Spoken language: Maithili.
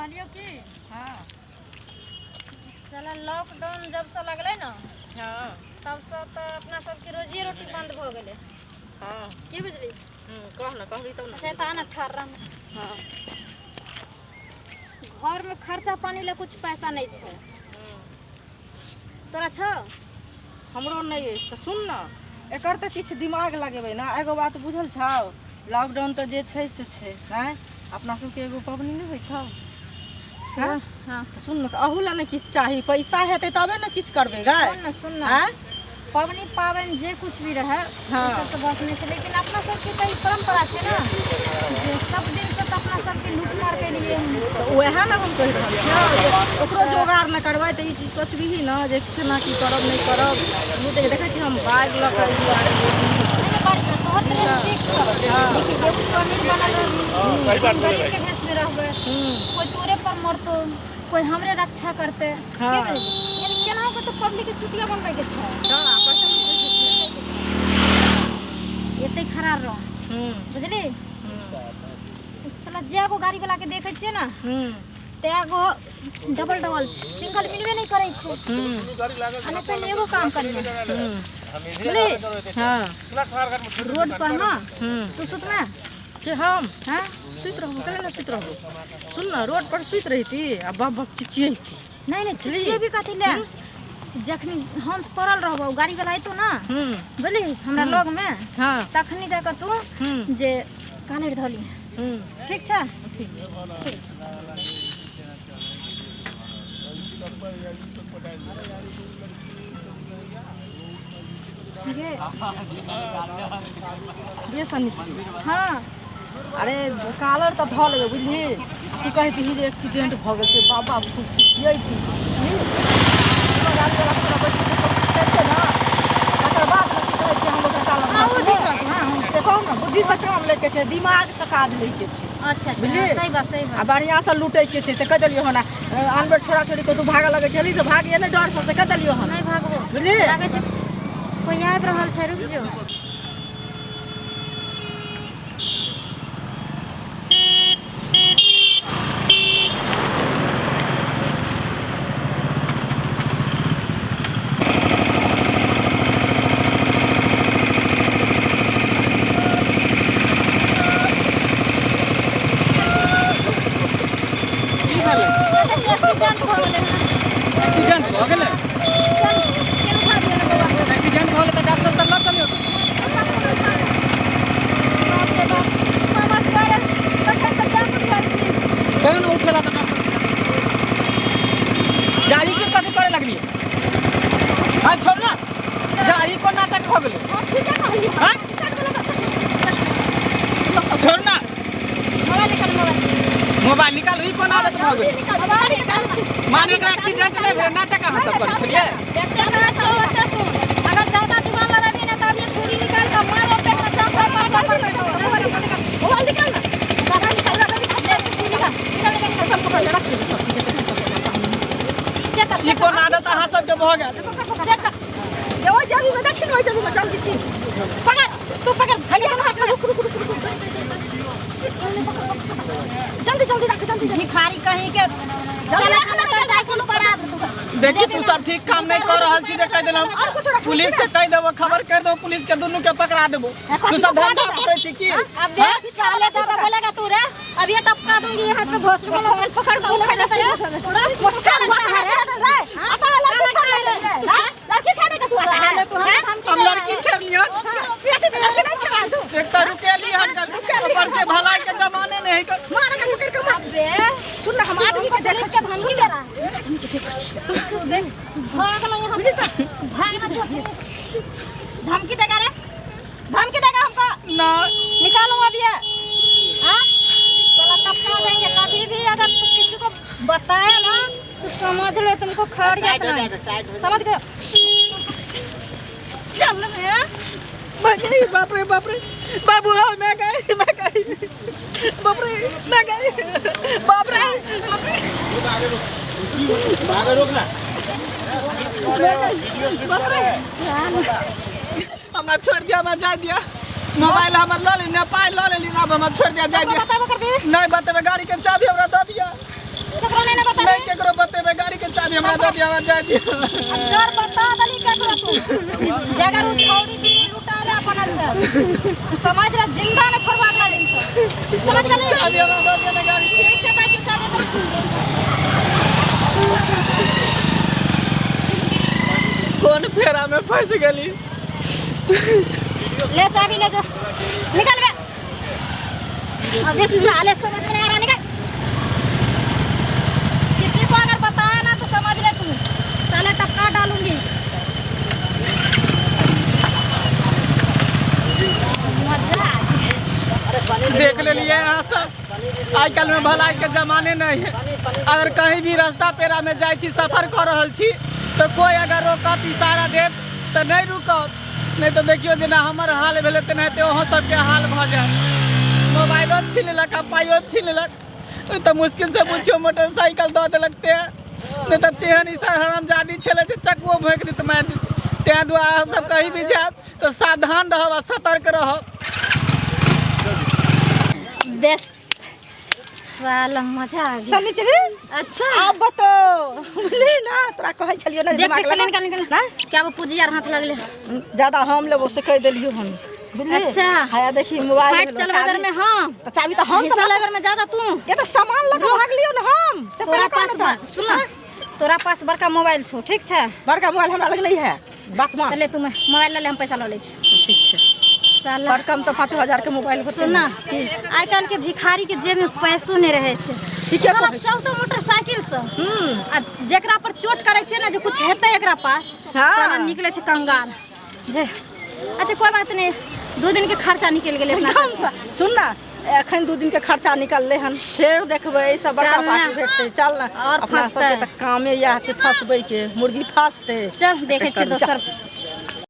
कहलियो की हाँ साला लॉकडाउन जब से लगलै ने हाँ तब से तऽ अपना सबके रोजी रोटी बंद भऽ गेलै हाँ की बुझली कह ना कहबी तब ना अच्छा तऽ आना ठहर रह हाँ घरमे खर्चा पानी लए कुछ पैसा नहि छै तोरा छौ हमरो नहि अछि तऽ सुन ने एकर तऽ किछु दिमाग लगेबै ने एगो बात बुझल छौ लॉकडाउन तऽ जे छै से छै नहि अपना सबके एगो पबनी नहि होइ छौ हँ? हाँ तऽ सुन ने तऽ अहू लए ने किछु चाही पैसा हेतै तबे ने किछु करबै गै सुन ने सुन ने आँय पबनी पाबनि जे कुछ भी रहै हाँ। ओ सब तऽ बस नहि छै लेकिन अपना सबके तऽ ई परम्परा छै ने जे सब दिनसँ तऽ अपना सबके लूटमार केलिए तऽ उएह ने हम कहि रहल छियौ जे ओकरो जोगाड़ नहि करबै तऽ ई चीज सोचबिही ने जे केना की करब नहि करब लूटैके देखै छी हम बाढ़ि लऽ कऽ एलियै तोहर तरह ठीक छौ देखी एगो तू अमीर बनल रहबी हम गरीबके भेषमे रहबै कोइ तोरे पर मरतौ कोइ हमरे रक्षा करतै की हाँ। बुझली यानी केनाहु के तऽ पब्लिक के चुतिया बनबैके छै एते खड़ा रह बुझली साला जै गो गाड़ी वाला के देखै छियै ने तै गो डबल डबल छै सिंगल मिलबे नहि करै छै आ नहि पहिले एगो काम करिहे बुझली हाँ रोड पर ना तू सुतमे के हम हाँ सुति रहबो कैला ने सुति रहबो सुन न रोड पर सुति रहिती आ बप बप चिचियैती नहीं नहीं चिचियेबी कथी ले जखनी हम पड़ल रहबो गाड़ी वाला अयतो ना हम्म बुझली हमरा लग में हाँ तखनी जाकर तू हम्म जे कानर धली हम्म ठीक छै ठीक छै गे ये सन्नी हाँ अरे कालर तऽ धऽ लेबै बुझली की कहैत जे एक्सीडेंट भऽ गेल छै बाबा खूब चिचियैती बुझली गाड़ी वाला पूरा बैठ के कोशिश करिते ने तकर बाद ने की कहै छै हम ओकरा कालर हाँ धऽ वो लेबै। ठीक रहतौ हाँ हाँ। से कहू ने बुद्धिसँ काम लैके छै दिमागसँ काज लैके छै अच्छा अच्छा बुझलियै? हाँ, सही बात सही आ बात बढ़िआँसँ लूटैके छै से कहि देलियौ हन आन बेर छोड़ा छोड़ी कऽ तू भागऽ लगै छली से भागिए नहि डरसँ से कहि देलियौ हन नहीं भागबो बुझलियै लागै छै कोई आबि रहल छै रुक जो की भेलै एक्सीडेंट भऽ गेलै हन एक्सीडेंट भऽ गेलै केन केन उठा दियौ ने बौआ एक्सीडेंट भऽ गेलै तऽ डॉक्टर तऽ लऽ चलियौ बाप रे बाप मामा दुआरे तखन तऽ जाम उठल छी केहन उठेला तऽ डॉक्टर जाही के कथी करे लगलियै हाँ छोड़ ना जाही कोन नाटक भऽ गेलै हँ ठीके कहलियै हाँ? छोड़ ना मोबाइल निकाल मोबाइल मोबाइल निकाल ई कोन आदत भऽ गेलै मोबाइल निकाल छी माने एकरा एक्सीडेंट नहि भेलै नाटक अहाँ सब करै छलियै देखते ना छो बच्चा सुन अगर ज्यादा जुबान लड़ाबी ना तो अभी छुरी निकाल के मारो पेट में चापा मार मार मोबाइल निकाल ना गाना निकाल गाना निकाल ले छुरी निकाल निकाल निकाल निकाल सब पकड़ ले रख दे सब चीज टेंशन कर लेना सामने चेक कर ई कोन आदत अहाँ सबके भऽ गेल चेक कर ये ओइ जल्दी में देखी न ओइ जल्दी में जल्दी से पकड़ तू पकड़ भैया ना हाथ रुक रुक रुक रुक जल्दी जल्दी रख जल्दी जल्दी भिखारी कहीं के जल्दी रख ना मोटरसाइकिल पर आ देखी तू सब ठीक काम नहीं कर रहल छी जे कहि देलहुँ पुलिस के कहि देबो खबर कर देबो पुलिस के दुनू के पकड़ा देबो तू सब धंधा करै छी की अब देख चाले ज्यादा बोलेगा तू रे अब ये टपका दूंगी यहाँ पे भोसड़ी को मोबाइल पकड़ के उठा दे रे चल रे आता है लड़की छोड़ ले लड़की छोड़ने का तू आता है तू हम हम लड़की छेड़ लियन पेट दे लड़की नहीं छोड़ा तू एक तऽ रुकेली हन ऊपर से भलाई के जमाने नहीं कर मार के पकड़ के मार बे सुन ना हम आदमी के पुलिस देखै के धमकी दे रहा है आदमी के देखै छी तू देख भाग ना यहाँ से भाग ना तू धमकी देगा रे धमकी देगा हमको ना निकालूंगा अभी ये हाँ साला टपका देंगे कभी भी अगर तू किसी को बताया ना तो समझ लो तुमको खैरियत नहीं समझ गए चल रे भाई बाप रे बाप रे बाबू हाँ मैं गई मैं गई बाप रे मैं गई बाप रे बाप रे मैं गई बाप रे हमरा छोड़ दिया हमरा जाय दिया मोबाइल हमर लऽ लेली ने पाइ लऽ लेली ने आब हमरा छोड़ दिया जाय दिया बताबो करबी नहीं बतेबै गाड़ी के चाबी हमरा दऽ दिया दिअ, हमरा जाय दिअ। अगर बता दली केकरो तू जगर उ छौरी बिल्ली लुटाले बनल छै, समझ रहा, जिंदा न छोड़बा अगला दिन से, समझ गेली? चाबी हमरा दऽ दिअ ने गाड़ी। ठीक छै, साइकिल चाबी दे। कोन फेरा में फंस गेली? ले चाबी, ले जो, निकल बे। अबे साले, समझ में नहीं आ रहा, निकल। किसी को अगर बताया ना तो समझ ले तू साले टपका डालूंगी। मजा आ गया। देख लेलिए अहाँ सब, आइ काल्हि में भलाई के जमाने नहीं है। अगर कहीं भी रास्ता पेरा में जाइ छी, सफर कऽ रहल छी, तऽ कोइ अगर रोकत, इशारा देत, तऽ नहि रुकब। नहि तऽ देखियौ, जेना हमर हाल भेलै तेनाहिते अहाँ सबके हाल भऽ जायत। मोबाइलो छीन लेलक आ पाइयो छीन लेलक। तऽ मुश्किल से बुझियौ मोटरसाइकिल दऽ देलक ते, नहि तऽ तेहन इशारा हरामजादी छलै जे चकुओ भोंकि देत, मारि देत। ताहि दुआरे अहाँ सब कहीं भी जायब तऽ सावधान रहब आ सतर्क रहब। बेस साला, मजा आ गया। सनिचरी। अच्छा। आब बतो, बुझली ना, तोरा कहै छलियो ना। देख दिमाग देख, लगा। निकल निकल, क्या वो पूंजी यार हाथ लगले। ज्यादा हम लेबो से कहि देलियो हम, बुझली? अच्छा। हाया देखी, मोबाइल फाइट भेलो, चलबै चाबी। बेर में हाँ। तऽ चाबी तऽ हम हिस्सा लेबर में ज्यादा तू। के तऽ सामान लऽ कऽ भागलियो ने हम से। तोरा पहिले पास कह ने। सुन ना, तोरा पास बड़का मोबाइल छौ, ठीक छै? बड़का मोबाइल हमरा लग नहीं है, बात मान। तऽ ले, तू मोबाइल लऽ ले, हम पैसा लऽ लै छी। ठीक छै। साला। बड़ कम तऽ 5,000 के मोबाइल होतै। सुन ना, आइ काल्हि के भिखारी के जेब में पैसो नहीं रहे छै। ठीके साला कहै छी। चलतो मोटरसाइकिल से आ जेकरा पर चोट करै छै ने जे कुछ हेतै एकरा पास। हाँ। साला निकले छै कंगाल जे। अच्छा, कोई बात नहीं, 2 दिन के खर्चा निकलि गेलै अपना एकदम सबके। से। सुन ना, एखन 2 दिन के खर्चा निकललै हन, फेर देखबै एहिसँ बड़का चल ना। पार्टी भेटतै, चल ना। और अपना फँसतै। सबके तऽ कामे इएह छै फँसबै के, मुर्गी फँसतै। चल, देखै छियै चल। दोसर।